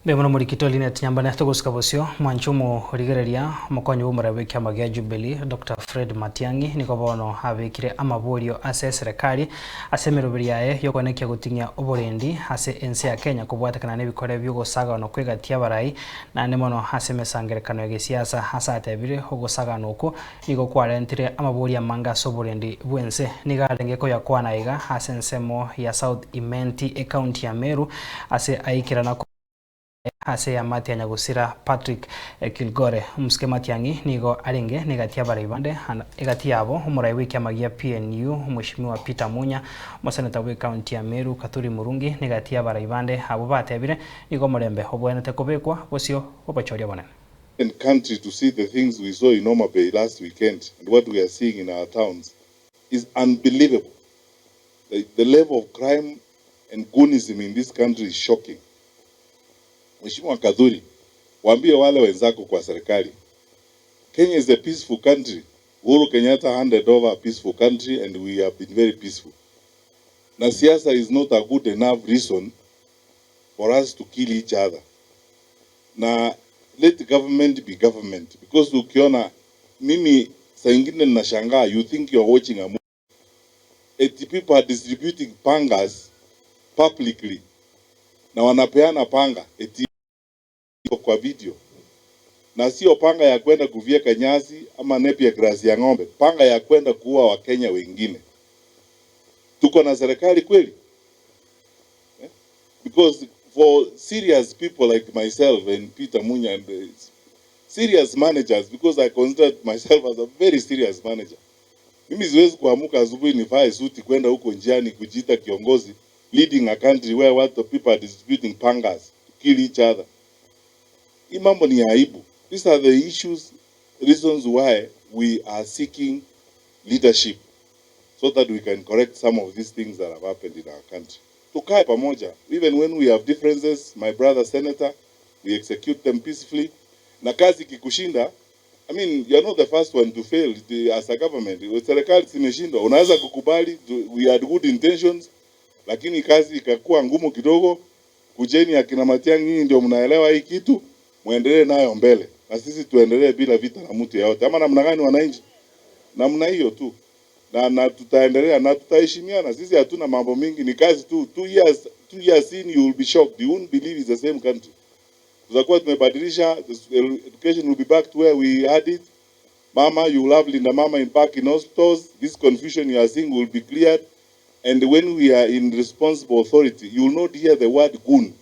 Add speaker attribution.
Speaker 1: Mbemono morikito Linet Nyambane togosika bosio mwanchumo rigereria omokonyi bwa omorebe bw'ekiama gia Jubilee Dr. Fred Matiang'i nigo bono abekire amaborio ase eserekari ase emeroberi yaye yokoenekia goting'ia oborendi ase ense ya Kenya kobwatekana na ebikore bi'ogosagana kw'egati y'abarai naende mono ase emesangerekano ya gesiasa ase atebire ogosagana okwo nigo kwarentire amaborio amange ase oborendi bw'ense. Nigo arenge koyakwana iga ase ensemo ya South Imenti ecounty ya Meru ase aikerana ase eamate ya nyagusira Patrick Kilgore. Omosike Matiang'i nigo arenge negati y'abarai bande egati yabo omorai bw'ekiama gia PNU Omweshimiwa Peter Munya, omoseneta bw'ecounty ya Meru Kathuri Murungi negati y'abarai bande abwo batebire nigo omorembe obwenerete kobekwa bosio bw'obochoria bonene.
Speaker 2: Country to see the things we saw in Homa Bay last weekend and what we are seeing in our towns is unbelievable. The level of crime and goonism in this country is shocking. Mheshimiwa Kathuri, waambie wale wenzako kwa serikali, Kenya is a peaceful country. Uhuru Kenyatta handed over a peaceful country and we have been very peaceful. Na siasa is not a good enough reason for us to kill each other. Na let government be government, because ukiona mimi saa ingine ninashangaa, you think you are watching a movie. Eti people are distributing pangas publicly na wanapeana panga eti kwa video, na sio panga ya kwenda kuvyeka nyasi ama napier grass ya ng'ombe, panga ya kwenda kuua Wakenya wengine. Tuko na serikali kweli, eh? Because for serious people like myself and Peter Munya and the serious managers, because I consider myself as a very serious manager. Mimi siwezi kuamuka asubuhi nivae suti kwenda huko njiani kujiita kiongozi leading a country where what the people are distributing pangas to kill each other. Hii mambo ni ya aibu. These are the issues, reasons why we are seeking leadership so that we can correct some of these things that have happened in our country. Tukae pamoja, even when we have differences, my brother senator, we execute them peacefully. Na kazi ikikushinda, I mean, you are not the first one to fail as a government. Serikali zimeshindwa, unaweza kukubali we had good intentions, lakini kazi ikakuwa ngumu kidogo. Kujeni akina Matiang'i, nyinyi ndio mnaelewa hii kitu, muendelee nayo mbele, na sisi tuendelee bila vita na mtu yeyote. Ama namna gani, wananchi? Namna hiyo tu, na tutaendelea na tutaheshimiana. Sisi hatuna mambo mingi, ni kazi tu. 2 years, 2 years in, you will be shocked, you won't believe it's the same country. Tutakuwa tumebadilisha, the education will be back to where we had it. Mama, you will have Linda Mama in back in hospitals. This confusion you are seeing will be cleared. And when we are in responsible authority, you will not hear the word goon.